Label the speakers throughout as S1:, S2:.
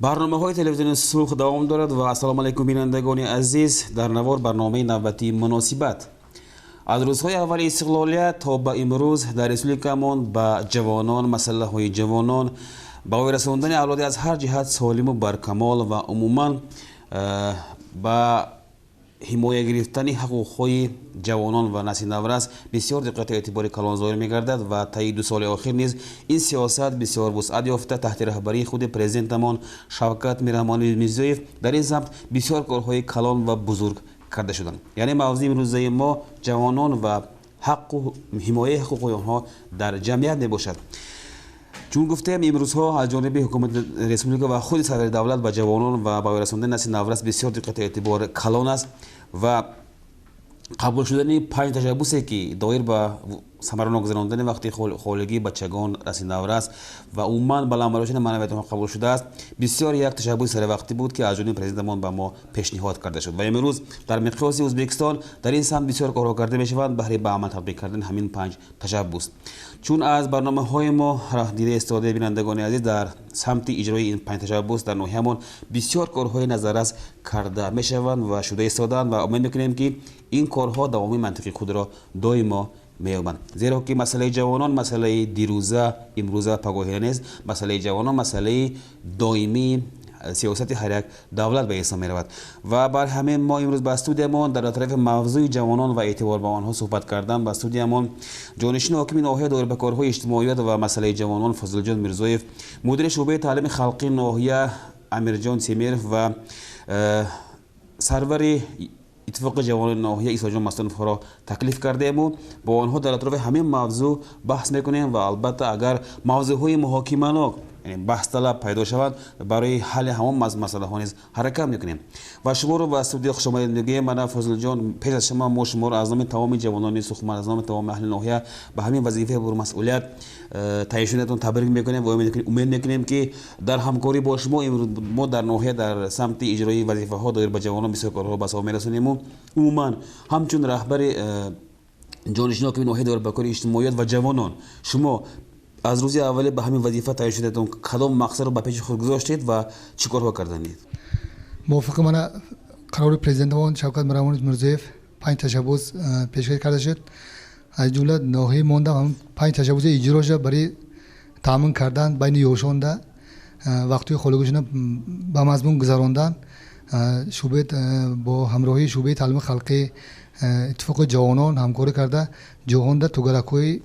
S1: Барномаҳои телевизиони Суғд давом дорад ва ассалому алайкум, бинандагони азиз. Дар навор барномаи навбатии «Муносибат». Аз рӯзҳои аввали истиқлолият то ба имрӯз дар республикамон ба ҷавонон, масъалаҳои ҷавонон, ба воя расондани авлоди аз ҳар ҷиҳат солиму баркамол ва умуман ба ҳимоя гирифтани ҳуқуқҳои ҷавонон ва насли наврас бисёр диққату эътибори калон зоҳир мегардад. Ва таи 2 соли охир низ ин сиёсат бисёр вусъат ёфта, таҳти раҳбарии худи президентамон Шавкат Мирраҳмонович Мирзиёев дар ин самт бисёр корҳои калон ва бузург карда шуданд. Яъне мавзӯи имрӯзаи мо ҷавонон ва ҳаққу ҳимояи ҳуқуқи онҳо дар ҷамъият мебошад. Чун гуфтем, имрӯзҳо аз ҷониби ҳукумати республика ва худи сарвари давлат ба ҷавонон ва ба расондани насли наврас бисёр диққату эътибор калон аст ва қабул шудани панҷ ташаббусе, ки доир ба самаранок гузарондани вақти холигии бачагон, насли наврас ва умуман баланд бардоштани маънавияти онҳо қабул шудааст, бисёр як ташаббуси саривақтӣ буд, ки аз ҷониби президентамон ба мо пешниҳод карда шуд. Ва имрӯз дар миқёси Ӯзбекистон дар ин самт бисёр корҳо карда мешаванд баҳри ба амал татбиқ кардани ҳамин панҷ ташаббус. Чун аз барномаҳои мо дида истодаи, бинандагони азиз, дар самти иҷрои ин панҷ ташаббус дар ноҳиямон бисёр корҳои назаррас карда мешаванд ва шуда истодаанд ва умед мекунем, ки ин корҳо давоми мантиқии худро доимо меёбанд, зеро ки масъалаи ҷавонон масъалаи дирӯза, имрӯза, пагоҳина нест. Масъалаи ҷавонон масъалаи доимии сиёсати ҳар як давлат ба ҳисоб меравад. Ва бар ҳамин мо имрӯз ба студиямон дар атрофи мавзӯи ҷавонон ва эътибор ба онҳо суҳбат кардан ба студиямон ҷонишини ҳокими ноҳия доир ба корҳои иҷтимоият ва масъалаи ҷавонон Фозилҷон Мирзоев, мудири шӯъбаи таълими халқии ноҳия Амирҷон Темиров ва сарвари Иттифоқи ҷавонони ноҳия Исоҷон Мастоновро таклиф кардему бо онҳо дар атрофи ҳамин мавзӯъ баҳс мекунем. Ва албатта, агар мавзӯъҳои муҳокиманок, баҳсталаб пайдо шавад, барои ҳалли ҳамон масъалаҳо низ ҳаракат мекунем. Ва шуморо ба студия хушомадед мегӯем. Мана, Фозилҷон, пеш аз шумо мо шуморо аз номи тамоми ҷавонони Сухман, аз номи тамоми аҳли ноҳия ба ҳамин вазифаи пурмасъулият таъин шуданатон табрик мекунем ва умед мекунем, ки дар ҳамкорӣ бо шумо имрӯз мо дар ноҳия дар самти иҷрои вазифаҳо доир ба ҷавонон бисёр корҳоро ба савоб мерасонему. Умуман, ҳамчун раҳбари ҷонишини ҳокими ноҳия доир ба кори иҷтимоият ва ҷавонон, шумо аз рӯзи аввале ба ҳамин вазифа таъин шудатон кадом мақсадро ба пеши худ гузоштед ва чӣ корҳо карданед?
S2: Мувофиқи мана қарори президентамон Шавкат Мирраҳмонович Мирзоев панҷ ташаббус пешкаш карда шуд. Аз ҷумла ноҳияи монда ҳамн панҷ ташаббуси иҷро шуда. Барои таъмин кардан байни ёшонда вақтҳои холигишона ба мазмун гузарондан, шӯъбаи бо ҳамроҳии шӯъбаи таълими халқӣ, Иттифоқи ҷавонон ҳамкорӣ карда, ҷоҳонда тугаракҳои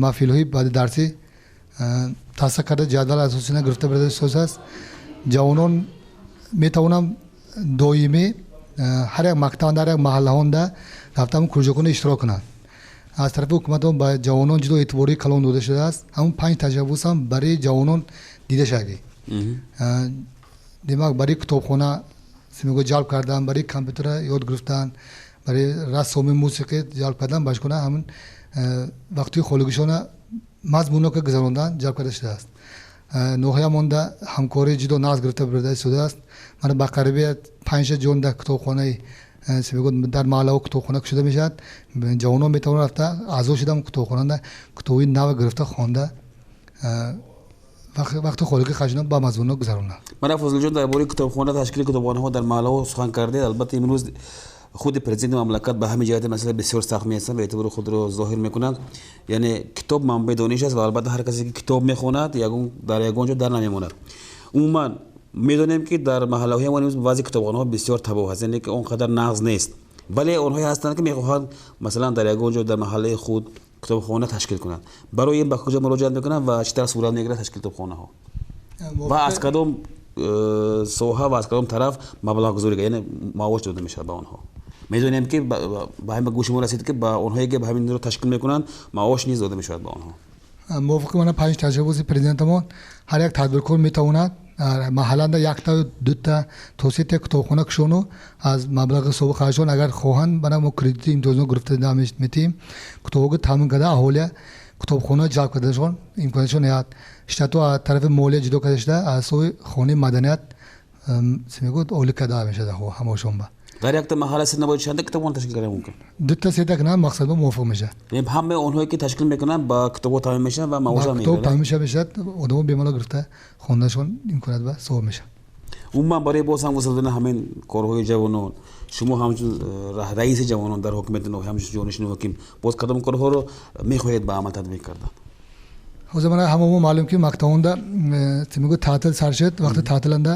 S2: маҳфилҳои баъди дарсӣ тасдиқ карда, ҷадвал асосина гирифта бурда аст. Ҷавонон метавонанд доимӣ ҳар як мактаб, ҳар як маҳаллаҳонда рафта кружокҳоно иштирок кунанд. Аз тарафи ҳукумат ба ҷавонон ҷудо эътибории калон дода шудааст. Ҳамун панҷ ташаббус ҳам барои ҷавонон дида шавӣ. Демак, барои китобхона ҷалб кардан, барои компютера ёд гирифтан, барои рассомӣ, мусиқӣ ҷалб кардан, башкона ҳамун вақтҳои холигишона мазмуннока гузарондан ҷалб карда шудааст. Ноҳия монда ҳамкории ҷудо нағз гирифта бурда истодааст. Мана, ба қариби панҷта ҷонда китобхонаи дар маҳаллаҳо китобхона кушода мешавад. Ҷавонон метавонанд рафта аъзо шуда, китобхонада китоби нав гирифта хонда, вақти холигӣ хашона ба мазмунно гузаронанд.
S1: Мана, Фозилҷон, дар бораи китобхона, ташкили китобхонаҳо дар маҳаллаҳо сухан кардед. Албатта, имрӯз худи президенти мамлакат ба ҳамин ҷиҳати масъала бисёр сахт меистанд ва эътибори худро зоҳир мекунанд. Яъне китоб манбаи дониш аст ва албатта, ҳар касе ки китоб мехонад, дар ягон ҷо дар намемонад. Умуман, медонем, ки дар маҳаллаҳои мо имрӯз баъзе китобхонаҳо бисёр табоҳ ҳаст, яъне ки он қадар нағз нест, вале онҳое ҳастанд, ки мехоҳанд, масалан, дар ягон ҷо дар маҳаллаи худ китобхона ташкил кунанд. Барои ин ба куҷо муроҷиат мекунанд ва чӣ тавр сурат мегирад ташкили китобхонаҳо ва аз кадом соҳа ва аз кадом тараф маблағгузорӣ, яъне маош дода мешавад ба онҳо? Медонем, ки ба ҳамин гӯши мо расид, ки ба онҳое ки ба ҳаминро ташкил мекунанд, маош низ дода мешавад ба онҳо.
S2: Мувофиқи мана панҷ ташаббуси президентамон, ҳар як тадбиркор метавонад маҳалланда якта, дута то сета китобхона кушону аз маблағи ҳисоби харҷшон, агар хоҳанд, бана мо кредити имтиёзнок гирифта метиҳем. Китобҳо таъмин карда, аҳолия китобхона ҷалб карданашон имкониятшон ҳаят. Штату аз тарафи молия ҷудо карда шуда, аз ҳисоби хонаи маданият мегӯяд олӣ карда мешавад ҳамошонба.
S1: Дар якта маҳалла синна бояд чанда китобхона ташкил кардан мумкин?
S2: Дута сета кунанд, мақсад ба мувофиқ мешавад.
S1: Ҳамаи онҳое ки ташкил мекунанд, ба китобҳо таъмин мешаванд ва маош ҳам
S2: мегиранд. Китоб таъмин мешавад, одамо бемалол гирифта хонданашон имконият ба соҳиб мешавад.
S1: Умуман барои боз ҳам вусъат додани ҳамин корҳои ҷавонон, шумо ҳамчун раиси ҷавонон дар ҳокимияти ноҳия, ҳамчун ҷонишини ҳоким, боз кадом корҳоро мехоҳед ба амал татбиқ кардан?
S2: Ҳозир мана ҳамамо маълум ки мактабонда мегӯяд таътил сар шуд, вақти таътиланда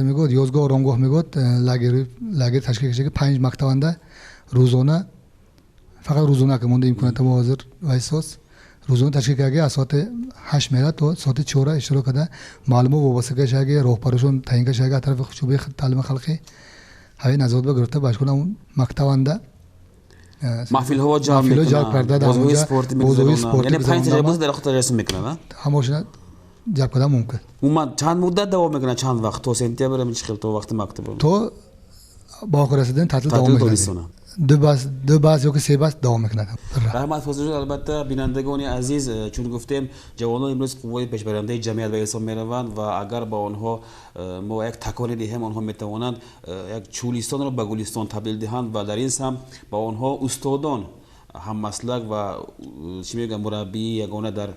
S2: мегӯяд ёзгоҳ оромгоҳ мегӯяд лагер ташкил шуда ки 5 мактабанда рӯзона, фақат рӯзона ки монда имконият мо ҳозир вайсоз рӯзона ташкил карда, аз соати 8 мерад то соати 4 иштирок карда, маълумот вобаста шуда, роҳбарашон таъин шуда аз тарафи шӯъбаи таълими халқӣ, ҳамин назорат ба гирифта башкун ҳамон мактабанда
S1: маҳфилҳо ҷалб
S2: карда,
S1: бозиҳои спортӣ мегузаронанд, яъне 5 таҷаббус дар худ таҷассум мекунанд,
S2: ҳамашона ҷалб кардан мумкин.
S1: Умуман чанд муддат давом мекунад, чанд вақт? То сентябр чӣ хел, то вақти мактаб?
S2: То ба охир расидани таътил давом мекунад. Ду бас ё ки се бас давом мекунад.
S1: Раҳмат Фозилҷон. Албатта, бинандагони азиз, чун гуфтем, ҷавонон имрӯз қувваи пешбарандаи ҷамъият ба ҳисоб мераванд ва агар ба онҳо мо як таконе диҳем, онҳо метавонанд як чӯлистонро ба гулистон табдил диҳанд ва дар ин самт ба онҳо устодон ҳаммаслак ва чӣ мегӯям, мураббии ягона дар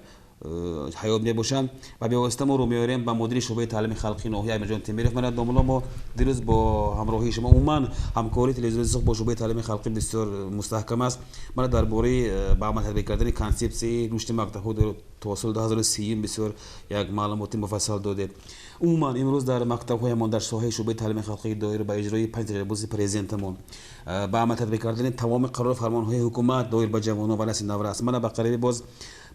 S1: ҳаёт мебошанд. Ва бевосита мо рӯ меорем ба мудири шӯъбаи таълими халқи ноҳия Амирҷон Темиров. Мана домулло, мо дирӯз бо ҳамроҳии шумо, умуман ҳамкории телевизиони Суғд бо шӯъбаи таълими халқӣ бисёр мустаҳкам аст. Мана дар бораи ба амал татбиқ кардани консепсияи рушди мактабҳо то соли 2030 бисёр як маълумоти муфассал додед. Умуман имрӯз дар мактабҳоямон дар соҳаи шӯъбаи таълими халқӣ доир ба иҷрои 5 таҷаббуси президентамон, ба амал татбиқ кардани тамоми қарору фармонҳои ҳукумат доир ба ҷавонон ва насли наврас, мана ба қариби боз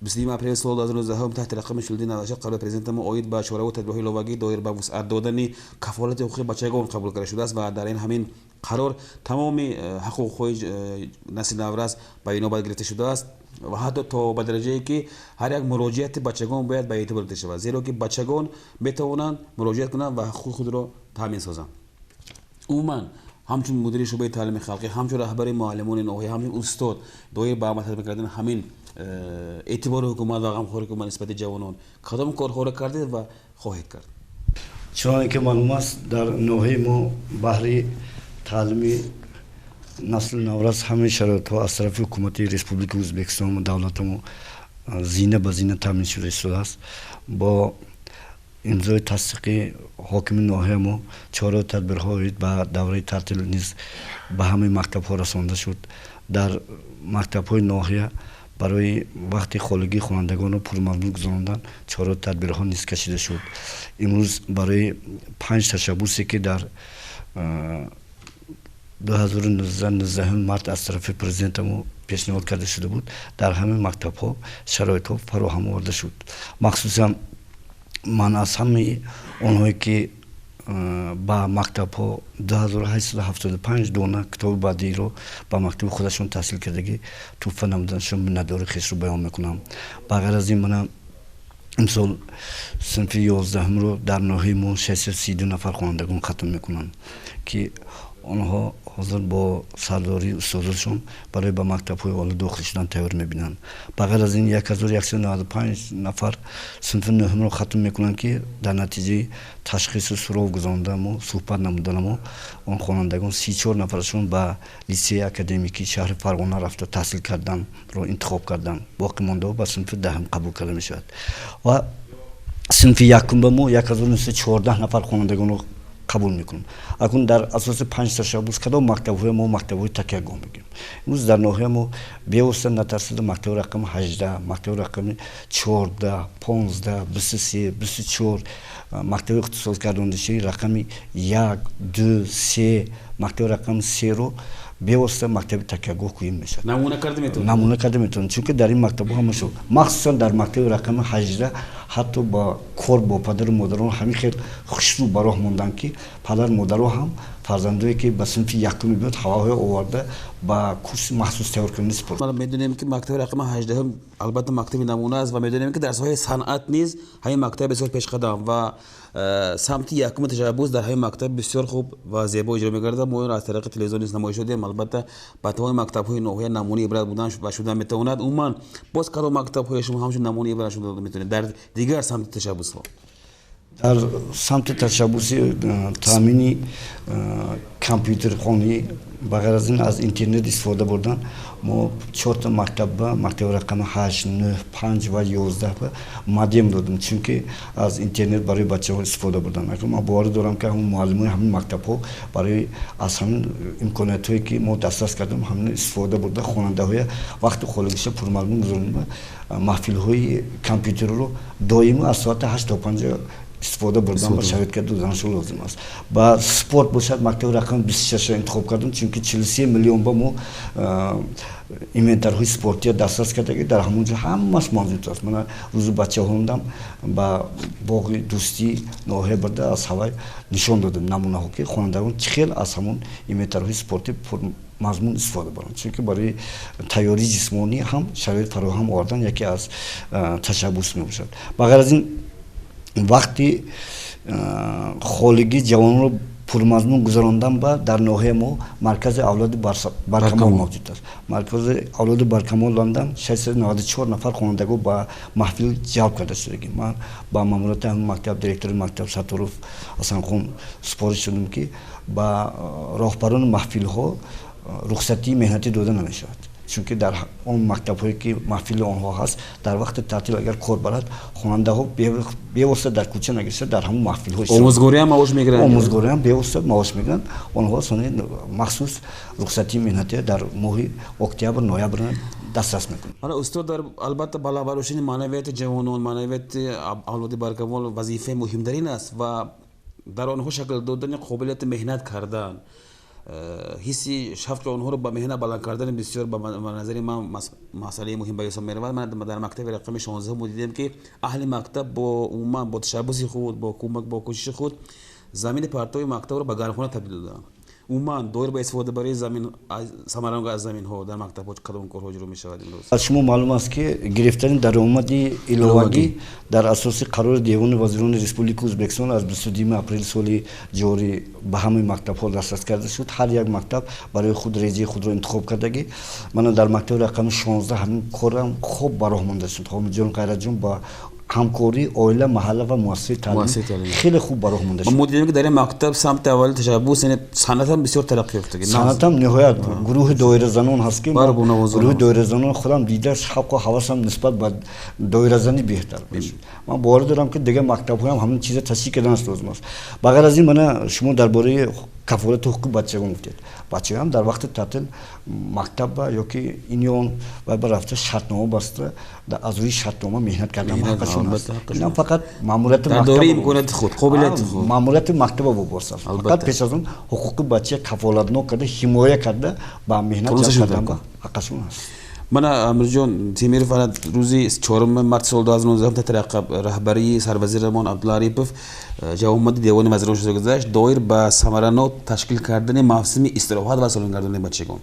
S1: 22 апрели соли 2019 таҳти рақами 4296 қарори президентамо оид ба чораву тадбирҳои иловагӣ доир ба вусъат додани кафолати ҳуқуқи бачагон қабул карда шудааст ва дар ин ҳамин қарор тамоми ҳуқуқҳои насли наврас ба инобат гирифта шудааст ва ҳатто то ба дараҷае ки ҳар як муроҷиати бачагон бояд ба эътибор гирифта шавад, зеро ки бачагон метавонанд муроҷиат кунанд ва ҳуқуқи худро таъмин созанд. Умуман ҳамчун мудири шӯъбаи таълими халқӣ, ҳамчун раҳбари муаллимони ноҳия, ҳамчун устод доир ба амал татбиқ кардани ҳамин эътибори ҳукумат ва ғамхории ҳукумат нисбати ҷавонон кадом корҳоро кардед ва хоҳед кард?
S3: Чуноне ки маълум аст, дар ноҳияи мо баҳри таълими насли наврас ҳамаи шароитҳо аз тарафи ҳукумати Республикаи Ӯзбекистон ва давлатамо зина ба зина таъмин шуда истодааст. Бо имзои тасдиқи ҳокими ноҳия мо чораю тадбирҳо оид ба давраи таътил низ ба ҳамаи мактабҳо расонда шуд. Дар мактабҳои ноҳия барои вақти холигии хонандагонро пурмазмун гузарондан чораю тадбирҳо низ кашида шуд. Имрӯз барои 5 ташаббусе ки дар 2019 март аз тарафи президентамо пешниҳод карда шуда буд, дар ҳамаи мактабҳо шароитҳо фароҳам оварда шуд. Махсусан ман аз ҳамаи онҳое ки ба мактабҳо 2875 дона китоби бадииро ба мактаби худашон таҳсил кардагӣ тӯҳфа намуданашон миннатдории хешро баён мекунам. Ба ғайр аз ин, мана имсол синфи 11-ро дар ноҳияи мо 632 нафар хонандагон хатм мекунанд, ки онҳо ҳозир бо сардории устодошон барои ба мактабҳои олӣ дохил шудан тайёр мебинанд. Ба ғайр аз ин, 1195 нафар синфи 9-ро хатм мекунанд, ки дар натиҷаи ташхису суров гузарондамо суҳбат намуданамо он хонандагон 34 нафарашон ба литсеи академикии шаҳри Фарғона рафта таҳсил карданро интихоб карданд. Боқӣ мондаҳо ба синфи 10 қабул карда мешавад. Ва синфи 1 ба мо 1914 нафар хонандагонро қабул мекунем. Акун дар асоси 5 ташаббус кадом мактабҳои мо мактабҳои такягоҳ мегӯем? Имрӯз дар ноҳия мо бевосита натарсида мактаби рақами 18, мактаби рақами 14, 15, 23, 24, мактаби ихтисосгардонидашавии рақами 1, 2, 3, мактаби рақами 3-ро бевосита мактаби такягоҳ гӯем мешавад.
S1: Намуна карда метавонем?
S3: Намуна карда метавонем, чунки дар ин мактабҳо ҳамашо, махсусан дар мактаби рақами 18 ҳатто ба кор бо падару модарон ҳамин хел хушрӯ ба роҳ монданд, ки падару модаро ҳам фарзандое ки ба синфи 1 мебиёд, ҳаваҳое оварда ба курси махсус тайёр кунӣ супорд.
S1: Медонем ки мактаби рақами 18 албатта мактаби намуна аст ва медонем ки дар соҳаи санъат низ ҳамин мактаб бисёр пешқадам ва самти якуми ташаббус дар ҳамин мактаб бисёр хуб ва зебо иҷро мегардад. Мо аз тариқи телевизион низ намоиш додем. Албатта ба тамоми мактабҳои ноҳия намунаи ибрат будан ва шудан метавонад. Умуман боз кадом мактабҳои шумо ҳамчун намунаи ибрат шуда метавонед дар дигар самти ташаббусҳо?
S3: Дар самти ташаббуси таъмини компютерхонӣ, ба ғайр аз ин аз интернет истифода бурдан, мо чорта мактабба, мактаби рақами 8, 9, 5 ва 11 модем додем, чунки аз интернет барои бачаҳо истифода бурдан. Ман боварӣ дорам, ки ҳамун муаллимои ҳамин мактабҳо барои аз ҳамин имкониятҳое, ки мо дастрас кардем, ҳамин истифода бурда, хонандаҳоя вақти холигиша пурмазмун гузаронида, маҳфилҳои компютерро доимо аз соати 8 то 5 истифода бурдан ба шароит карда доданашон лозим аст. Ба спорт бошад, мактаби рақами 26 интихоб кардем, чунки 43 миллион ба мо инвентарҳои спортия дастрас карда, ки дар ҳамон ҷо ҳамаш мавҷуд аст. Мана рӯзи бачаҳондам ба боғи дӯстӣ ноҳия бурда, аз ҳавай нишон додем намунаҳо, ки хонандагон чӣ хел аз ҳамон инвентарҳои спортӣ мазмун истифода баранд, чунки барои тайёрии ҷисмонӣ ҳам шароит фароҳам овардан яке аз ташаббус мебошад. Ба ғайр аз ин, вақти холигӣ ҷавононро пурмазмун гузарондан ба дар ноҳияи мо маркази авлоди баркамол мавҷуд аст. Маркази авлоди баркамоландам 694 нафар хонандагон ба маҳфил ҷалб карда шудагӣ. Ман ба маъмурияти ҳамин мактаб, директори мактаб Сатторов Ҳасанхон супориш додем, ки ба роҳбарони маҳфилҳо рухсатии меҳнатӣ дода намешавад, чунки дар он мактабҳое, ки маҳфили онҳо ҳаст, дар вақти таътил агар кор барад, хонандаҳо бевосита дар кӯча нагашта, дар ҳамон маҳфилҳо.
S1: Омӯзгориам маош мегиранд.
S3: Омӯзгориам бевосита маош мегиранд. Онҳо сони махсус рухсатии меҳнатия дар моҳи октябр, ноябр дастрас мекунанд.
S1: Ҳала устод, дар албатта баланд бардоштани маънавияти ҷавонон, маънавияти авлоди баркамол вазифаи муҳимтарин аст ва дар онҳо шакл додани қобилияти меҳнат кардан, ҳисси шавқи онҳоро ба меҳнат баланд кардани бисёр ба назари ман масъалаи муҳим ба ҳисоб меравад. Ман дар мактаби рақами 16 мо дидем, ки аҳли мактаб бо умуман бо ташаббуси худ, бо кӯмак, бо кӯшиши худ замини партови мактабро ба гармхона табдил доданд. Умуман доир ба истифодабарии замин, самаранок аз заминҳо дар мактабҳо кадом корҳо иҷро мешавад имрӯз?
S3: Аз шумо маълум аст, ки гирифтани даромади иловагӣ дар асоси қарори Девони вазирони Республикаи Ӯзбекистон аз 22 апрели соли ҷорӣ ба ҳамаи мактабҳо дастрас карда шуд. Ҳар як мактаб барои худ реҷаи худро интихоб кардагӣ. Мана дар мактаби рақами 16 ҳамин корам хуб ба роҳ монда шуд. Ҳомиҷон Ғайратҷон ба ҳамкории оила, маҳалла ва муассисаи таълим хеле хуб ба роҳ монда шуд.
S1: Мо дидем, ки дар ин мактаб самти аввали ташаббус, яъне санъатам бисёр тараққӣ ёфтаги.
S3: Санъатам ниҳоят, гурӯҳи доиразанон ҳаст, ки гурӯҳи доиразанон худам дида, шавқу ҳавасам нисбат ба доиразанӣ беҳтар. Ман боварӣ дорам, ки дигар мактабҳоям ҳамин чиза тасдиқ карданаш лозим аст. Ба ғайр аз ин, мана шумо дар бораи кафолати ҳуқуқи бачагон гуфтед. Бачаҳоям дар вақти таътил мактабба ё ки ин ё он вай ба рафта, шартнома баста, аз рӯи шартнома меҳнат кардан ҳаққашон аст. Инам фақат маъмурияти
S1: доираи имконияти худ, қобилияти худ.
S3: Маъмурияти мактаба вобаста аст. Фақат пеш аз он ҳуқуқи бача кафолатнок карда, ҳимоя карда, ба меҳнат ҷалб кардан ҳаққашон аст.
S1: Мана Амирҷон Темиров, ана рӯзи 4 марти соли 2019 тариқа раҳбарии сарвазирамон Абдулла Арипов ҷавомади Девони вазирон шуда гузашт доир ба самаранок ташкил кардани мавсими истироҳат ва солимгардонии бачагон.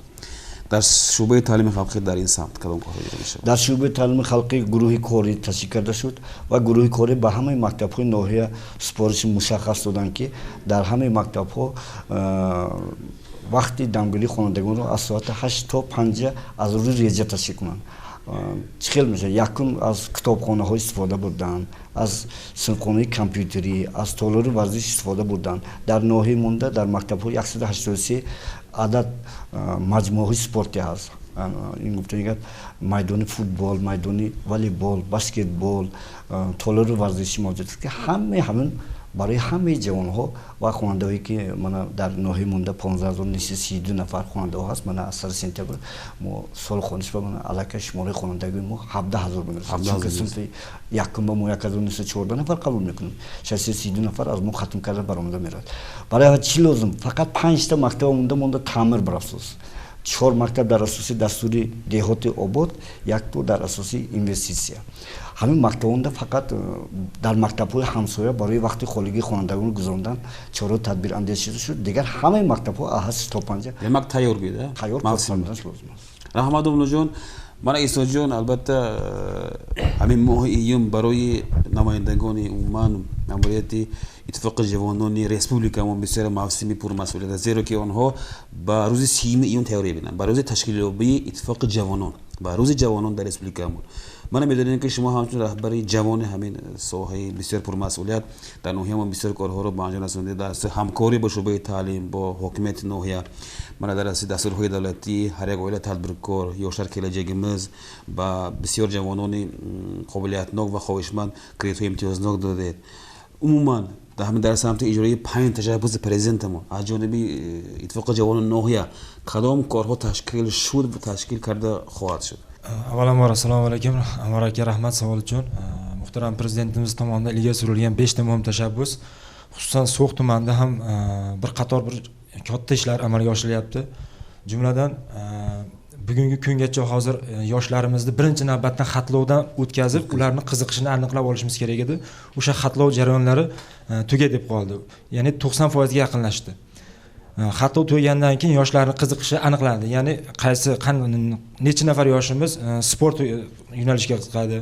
S1: Дар шӯъбаи таълими халқӣ дар ин самт кадом корҳо иҷро мешавад?
S3: Дар шӯъбаи таълими халқӣ гурӯҳи корӣ ташкил карда шуд ва гурӯҳи корӣ ба ҳамаи мактабҳои ноҳия супориши мушаххас доданд, ки дар ҳамаи мактабҳо вақти дамгирии хонандагонро аз соати 8 то 5 аз рӯи реҷа ташкил кунанд. Чӣ хел мешавад? Якум, аз китобхонаҳо истифода бурдан, аз синфхонаи компютерӣ, аз толори варзиш истифода бурдан. Дар ноҳия монда дар мактабҳо 183 адад маҷмӯаҳои спортӣ ҳаст. Ин гуфтани гап, майдони футбол, майдони волейбол, баскетбол, толори варзишӣ мавҷуд аст, ки ҳамаи ҳамин барои ҳамаи ҷавонҳо ва хонандаҳое, ки мана дар ноҳияи монда 15 932 нафар хонандаҳо ҳаст. Мана аз сари сентябр мо соли хонишба мана аллакай шумораи хонандагои мо 17 000 мерасад, чунки синфи якумба мо 1914 нафар қабул мекунем, 632 нафар аз мо хатм карда баромада меравад. Барои чӣ лозим? Фақат панҷта мактаба монда таъмир барасос: чор мактаб дар асоси дастури деҳоти обод, якто дар асоси инвеститсия. Ҳамин мактабонда фақат дар мактабҳои ҳамсоя барои вақти холигии хонандагон гузарондан чору тадбир андешида шуд. Дигар ҳамаи мактабҳо аз 8 то 5
S1: Демак, тайёр буд.
S3: Тайёр лозим аст.
S1: Раҳмат, Домлоҷон. Мана, Исоҷон, албатта ҳамин моҳи июн барои намояндагони умуман мамурияти Иттифоқи ҷавонони республикамон бисёр мавсими пурмасъулият аст, зеро ки онҳо ба рӯзи 30 июн тайёрӣ бинанд, ба рӯзи ташкилёбии Иттифоқи ҷавонон. Ба рӯзи ҷавонон дар республикамон. Мана медонем, ки шумо ҳамчун раҳбари ҷавони ҳамин соҳаи бисёр пурмасъулият дар ноҳиямон бисёр корҳоро ба анҷом расондед, дар ҳамкорӣ бо шӯъбаи таълим, бо ҳокимияти ноҳия. Мана дар асоси дастурҳои давлатӣ «Ҳар як оила тадбиркор», «Ёшlar келаҷагimiz» ба бисёр ҷавонони қобилиятнок ва хоҳишманд кредитҳои имтиёзнок додед. Умуман, ҳамин дар самти иҷрои панҷ ташаббуси президентамон аз ҷониби иттифоқи ҷавонони ноҳия кадом корҳо ташкил шуд ва ташкил карда хоҳад шуд?
S4: Avvalambor, assalomu alaykum, Anvar aka, rahmat savol uchun. Muhtaram prezidentimiz tomonidan ilgari surilgan beshta muhim tashabbus, xususan, So'x tumanida ham bir qator bir katta ishlar amalga oshirilyapti. Jumladan, bugungi kungacha hozir yoshlarimizni birinchi navbatdan xatlovdan o'tkazib, ularni qiziqishini aniqlab olishimiz kerak edi. O'sha xatlov jarayonlari tugay deb qoldi, ya'ni 90%ga yaqinlashdi. Xatlov tugagandan keyin yoshlarni qiziqishi aniqlandi, ya'ni qaysi, necha nafar yoshimiz sport yo'nalishiga qiziqadi,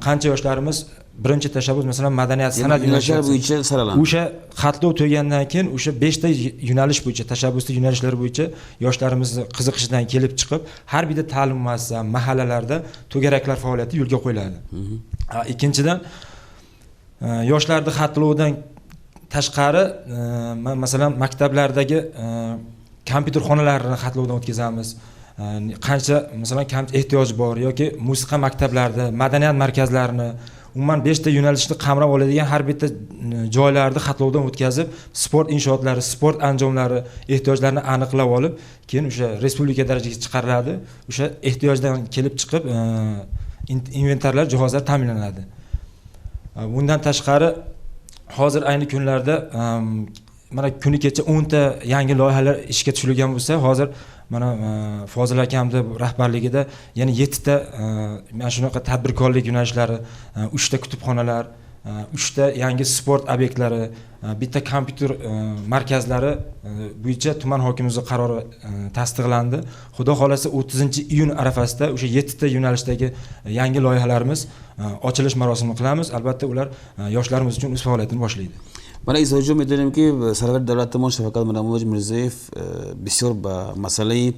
S4: qancha yoshlarimiz birinchi tashabbus, masalan, madaniyat, san'at
S1: yo'nalishlari bo'yicha saralandi.
S4: O'sha xatlov tugagandan keyin o'sha beshta yo'nalish bo'yicha, tashabbusli yo'nalishlar bo'yicha yoshlarimizni qiziqishidan kelib chiqib, har bitta ta'lim muassasa, mahallalarda to'garaklar faoliyati yo'lga qo'yiladi. Ikkinchidan, yoshlarni xatlovdan tashqari, masalan, maktablardagi kompyuter xonalarini xatlovdan o'tkazamiz, qancha, masalan, ehtiyoj bor, yoki musiqa maktablarida, madaniyat markazlarini, umuman beshta yo'nalishni qamrab oladigan har bitta joylarni xatlovdan o'tkazib, sport inshootlari, sport anjomlari ehtiyojlarini aniqlab olib, keyin o'sha respublika darajasiga chiqariladi. O'sha ehtiyojdan kelib chiqib inventarlar, jihozlar ta'minlanadi. Bundan tashqari, hozir ayni kunlarda, mana kuni kecha 10 ta yangi loyihalar ishga tushirilgan bo'lsa, hozir mana Fozil akamni rahbarligida yana yettita mana shunaqa tadbirkorlik yo'nalishlari, uchta kutubxonalar, uchta yangi sport obyektlari, bitta kompyuter markazlari bo'yicha tuman hokimimizni qarori tasdiqlandi. Xudo xohlasa, 30-iyun arafasida o'sha yettita yo'nalishdagi yangi loyihalarimiz ochilish marosimini qilamiz. Albatta, ular yoshlarimiz uchun o'z faoliyatini boshlaydi.
S1: Мана, Исоҷон, медонем, ки сарвари давлатамон Шавкат Миромонович Мирзиёев бисёр ба масъалаи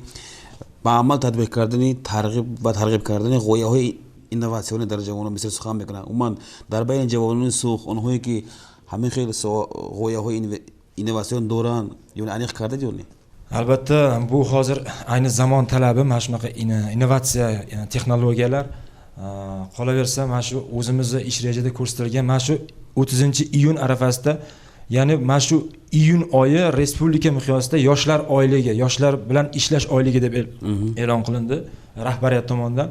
S1: ба амал татбиқ кардани тарғиб ва тарғиб кардани ғояҳои инноватсионӣ дар ҷавонон бисёр сухан мекунанд. Умуман, дар байни ҷавонони Суғд онҳое ки ҳамин хел ғояҳои инноватсион доранд, ё аниқ кардед ё не?
S4: Albatta, bu hozir ayni zamon talabi, mana shunaqa innovatsiya, texnologiyalar. Qolaversa, mana shu o'zimizni ish rejada ko'rsatilgan mana shu 30-iyun arafasida, ya'ni mana shu iyun oyi respublika miqyosida yoshlar oyligi, yoshlar bilan ishlash oyligi deb e'lon qilindi rahbariyat tomonidan.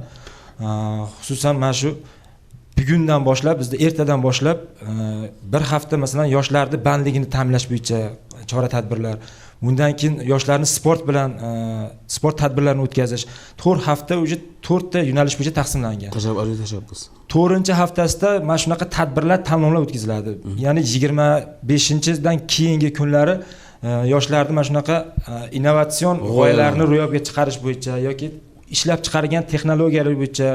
S4: Xususan, mana shu bugundan boshlab, bizda ertadan boshlab bir hafta, masalan, yoshlarni bandligini ta'minlash bo'yicha chora tadbirlar, undan keyin yoshlarni sport bilan, sport tadbirlarini o'tkazish, 4 hafta уже to'rtta yo'nalish bo'yicha taqsimlangan.
S1: Tashabbus.
S4: To'rtinchi haftasida mana shunaqa tadbirlar, tanlovlar o'tkaziladi, ya'ni 25-dan keyingi kunlari yoshlarni mana shunaqa innovatsion g'oyalarni ro'yobga chiqarish bo'yicha yoki ishlab chiqargan texnologiyalar bo'yicha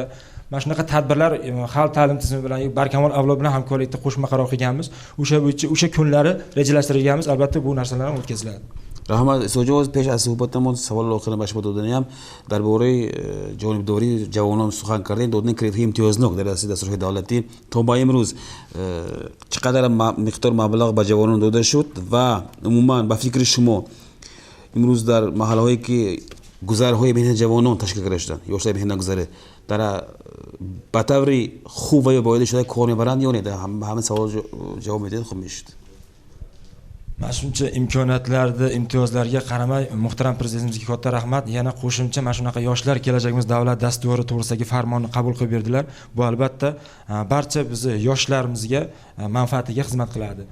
S4: mana shunaqa tadbirlar, xalq ta'lim tizimi bilan, Barkamol avlod bilan hamkorlikda qo'shma qaror qilganmiz. O'sha bo'yicha o'sha kunlari rejalashtirganmiz. Albatta, bu narsalar ham o'tkaziladi.
S1: Раҳмат, Исоҷон. Пеш аз суҳбатамон саволи охирро ба шумо доданиям. Дар бораи ҷонибдории ҷавонон сухан кардем, додани кредитҳои имтиёзнок дар асоси дастурҳои давлатӣ. То ба имрӯз чӣ қадар миқдор маблағ ба ҷавонон дода шуд ва умуман, ба фикри шумо, имрӯз дар маҳаллаҳое ки гузарҳои меҳнати ҷавонон ташкил карда шуданд, ёшҳои меҳнатгузарӣ дар ба таври хуб ва ё боида шуда кор мебаранд ё не? Ҳамин савол ҷавоб медиҳед, хуб мешуд.
S4: Mana shuncha imkoniyatlarni, imtiyozlarga qaramay, muhtaram prezidentimizga katta rahmat, yana qo'shimcha mana shunaqa "Yoshlar kelajagimiz" davlat dasturi to'g'risidagi farmonni qabul qilib berdilar. Bu, albatta, barcha bizni yoshlarimizga manfaatiga xizmat qiladi.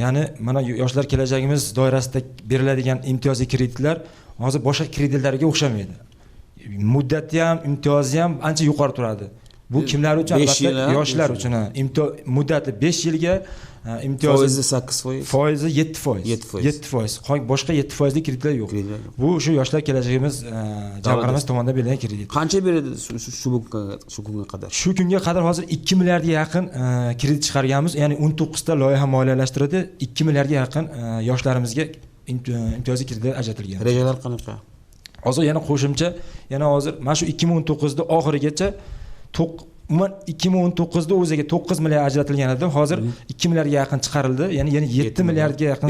S4: Ya'ni mana "Yoshlar kelajagimiz" doirasida beriladigan imtiyozli kreditlar hozir boshqa kreditlarga o'xshamaydi, muddati ham, imtiyozi ham ancha yuqori turadi. Bu kimlar uchun? Albatta, yoshlar uchun. Muddati 5 yilga, imtiyozi
S1: Foizi 8%.
S4: Foizi 7%.
S1: 7%.
S4: 7%. Boshqa 7 foizli kreditlar yo'q. Bu shu "Yoshlar kelajagimiz" jamg'armasi tomonidan berilgan kredit.
S1: Qancha berildi shu kunga qadar?
S4: Shu kunga qadar hozir 2 milliardga yaqin kredit chiqarganmiz, ya'ni 19 ta loyiha moliyalashtirildi, 2 milliardga yaqin yoshlarimizga imtiyozli kreditlar ajratilgan.
S1: Rejalar qanaqa?
S4: Hozir yana qo'shimcha, yana hozir mana shu 2019 da oxirigacha umuman 2019 da o'ziga 9 milliard ajratilgan edi. Hozir 2 milliardga yaqin chiqarildi. Ya'ni yana 7 milliardga yaqin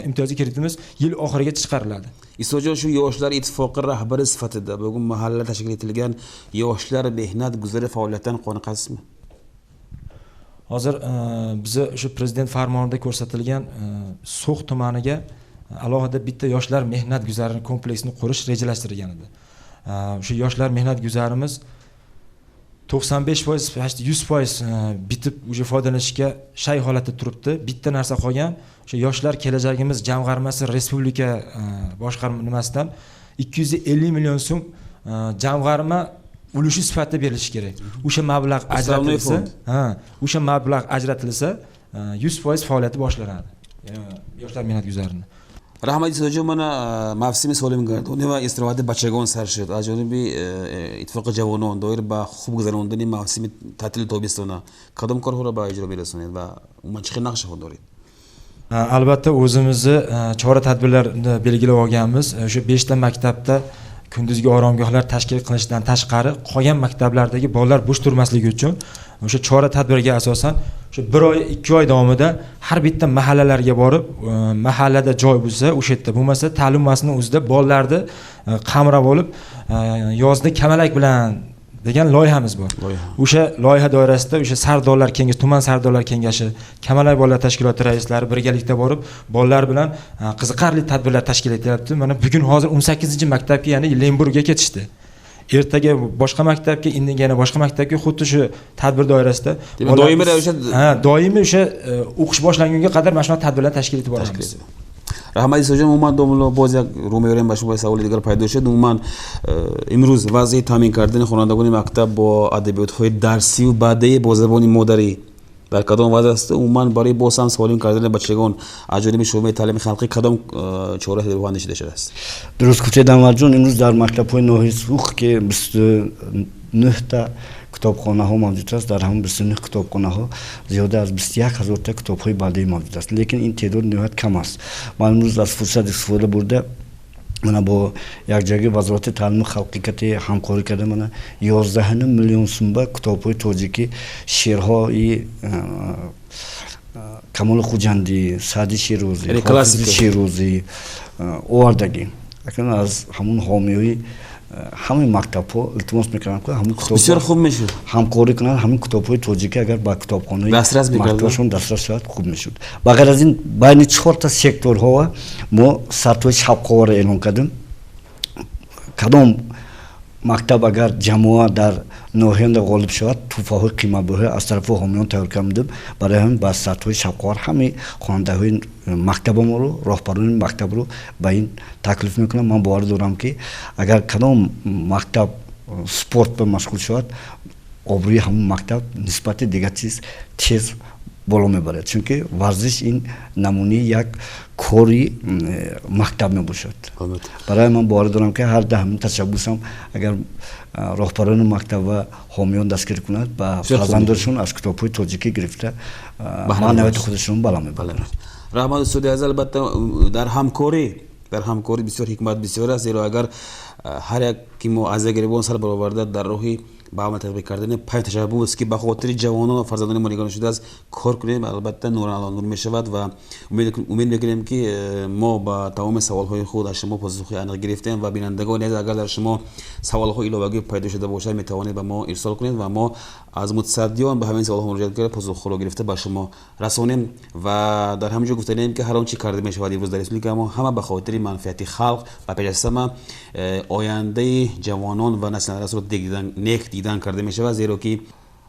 S4: imtiyozli kreditimiz yil oxirigacha chiqariladi.
S1: Isojon, shu Yoshlar ittifoqi rahbari sifatida bugun mahallada tashkil etilgan Yoshlar mehnat guzari faoliyatidan qoniqasizmi?
S4: Hozir biza o'sha prezident farmonida ko'rsatilgan So'x tumaniga alohida bitta Yoshlar mehnat guzari kompleksini qurish rejalashtirilgan edi. O'sha Yoshlar mehnat guzarimiz 95%, 100% bitib, уже foydalanishga shay holatda turibdi. Bitta narsa qolgan, o'sha Yoshlar kelajagimiz jamg'armasi respublika boshqarma nimasidan 250 million so'm jamg'arma ulushi sifatida berilishi kerak. O'sha mablag' ajratilsa, ha, o'sha mablag' ajratilsa 100% faoliyati boshlanadi. Yoshlar mehnat guzarini.
S1: Раҳмат, Исоҷон. Мана мавсими солимгардонӣ ва истироҳати бачагон сар шуд. Аз ҷониби Иттифоқи ҷавонон доир ба хуб гузарондани мавсими таътили тобистона кадом корҳоро ба иҷро мерасонед ва умуман чӣ хел нақшаҳо доред?
S4: Albatta, o'zimizni chora tadbirlarni belgilab olganmiz. O'sha 5 ta maktabda kunduzgi oromgohlar tashkil qilinishdan tashqari, qolgan maktablardagi bolalar bo'sh turmasligi uchun o'sha chora tadbirga asosan o'sha 1 oy, 2 oy davomida har bitta mahallalarga borib, mahallada joy bo'lsa o'sha yerda, bo'lmasa ta'lim muassasasining o'zida bolalarni qamrab olib, yozda kamalak bilan degan loyihamiz bor. O'sha loyiha doirasida o'sha sardorlar kengashi, tuman sardorlar kengashi, kamalak bolalar tashkiloti raislari birgalikda borib, bolalar bilan qiziqarli tadbirlar tashkil etyapti. Mana bugun hozir 18-maktabga, ya'ni Lemburgga ketishdi. Ertaga boshqa maktabga, indinga yana boshqa maktabga, xuddi shu tadbir doirasida.
S1: Doimiy ravishda,
S4: ha, doimiy o'sha o'qish boshlangunga qadar mana shunaqa tadbirlar tashkil etib boramiz.
S1: Раҳмат, Исоҷон. Умуман, домулло, боз як рӯ меорем ба шумо, саволи дигар пайдо шуд. Умуман, имрӯз вазъи таъмин кардани хонандагони мактаб бо адабиётҳои дарсиву бадеӣ бо забони модарӣ дар кадом вазъ аст? Умуман, барои боз ҳам солим кардани бачагон аз ҷониби шӯъбаи таълими халқӣ кадом чора тадбирҳо андешида шудааст?
S3: Дуруст гуфтед, Анварҷон. Имрӯз дар мактабҳои ноҳияи Суғд, ки 29 та китобхонаҳо мавҷуд аст, дар ҳамон 29 китобхонаҳо зиёда аз 21 ҳазорта китобҳои бадеӣ мавҷуд аст, лекин ин теъдод ниҳоят кам аст. Ман имрӯз аз фурсат истифода бурда, мана бо якҷоягии Вазорати таълими халқӣ кати ҳамкорӣ карда, мана 11 миллион сумба китобҳои тоҷикӣ, шеърҳои Камоли Хуҷандӣ, Саъди Шерозӣ, Ҳофизи Шерозӣ овардагӣ. Акнун аз ҳамун ҳомиёи ҳамаи мактабҳо илтимос мекардам, ки ҳамун китоб
S1: бисёр хуб мешуд,
S3: ҳамкорӣ кунанд, ҳамин китобҳои тоҷикӣ агар ба китобхонаи
S1: дастрас
S3: мактабашон дастрас шавад, хуб мешуд. Ба ғайр аз ин, байни чорта секторҳо мо сатҳҳои шавқоварро эълон кардем. Кадом мактаб агар ҷамоа дар ноҳияда ғолиб шавад, тӯҳфаҳои қиматбаҳо аз тарафи ҳомиён тайёр кардем. Барои ҳамин ба сатҳҳои шавқовар ҳамаи хонандаҳои мактабаморо, роҳбарони мактабро ба ин таклиф мекунам. Ман бовар дорам, ки агар кадом мактаб спорт ба машғул шавад, обрӯи ҳамон мактаб нисбати дигар чиз тез боло мебарад, чунки варзиш ин намунаи як кори мактаб мебошад. Барои ман бовар дорам, ки ҳар даҳамин ташаббусам агар роҳбарони мактаб ва ҳомиён дастгирӣ кунад, ба фарзандоншон аз китобҳои тоҷикӣ гирифта маънавияти худашон бало мебарад.
S1: Раҳмат, устоди азиз. Албатта, дар ҳамкорӣ бисёр ҳикмат бисёр аст, зеро агар ҳар як ки мо аз як гиребон сар бароварда, дар роҳи ба амал татбиқ кардани панҷ ташаббус, ки ба хотири ҷавонон ва фарзандони мо нигоҳ шудааст, кор кунем, албатта нур ало нур мешавад. Ва умед мекунем, ки мо ба тамоми саволҳои худ аз шумо посухи аниқ гирифтем. Ва бинандагони азиз, агар дар шумо саволҳои иловагӣ пайдо шуда бошад, метавонед ба мо ирсол кунед ва мо аз мутасаддиён ба ҳамин саволҳо муроҷиат карда, посухҳоро гирифта ба шумо расонем. Ва дар ҳамин ҷо гуфтанем, ки ҳар он чӣ карда мешавад имрӯз дар республика мо, ҳама ба хотири манфиати халқ ва пеш аз ҳама ояндаи ҷавонон ва насли наврасро нек дидан карда мешавад, зеро ки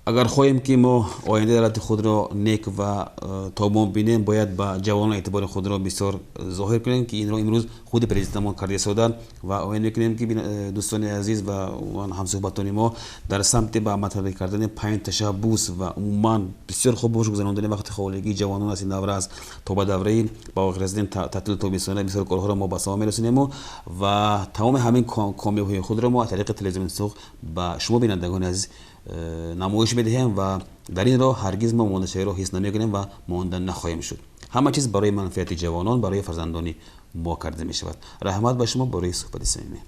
S1: агар хоҳем, ки мо ояндаи давлати худро нек ва тобон бинем, бояд ба ҷавонон эътибори худро бисёр зоҳир кунем, ки инро имрӯз худи президентамон карда истоданд. Ва умед мекунем, ки дӯстони азиз ва ҳамсӯҳбатони мо дар самти ба амал татбиқ кардани панҷ ташаббус ва умуман бисёр хуб бош гузарондани вақти холигии ҷавонон аз ин давра то ба давраи ба охир расидани таътили тобистона бисёр корҳоро мо ба самон мерасонему ва тамоми ҳамин комёбиҳои худро мо аз тариқи телевизиони Суғд ба шумо, бинандагони азиз, намоиш медиҳем. Ва дар ин роҳ ҳаргиз мо мондашавиро ҳис намекунем ва монда нахоҳем шуд. Ҳама чиз барои манфиати ҷавонон, барои фарзандони мо карда мешавад. Раҳмат ба шумо барои суҳбати самимӣ.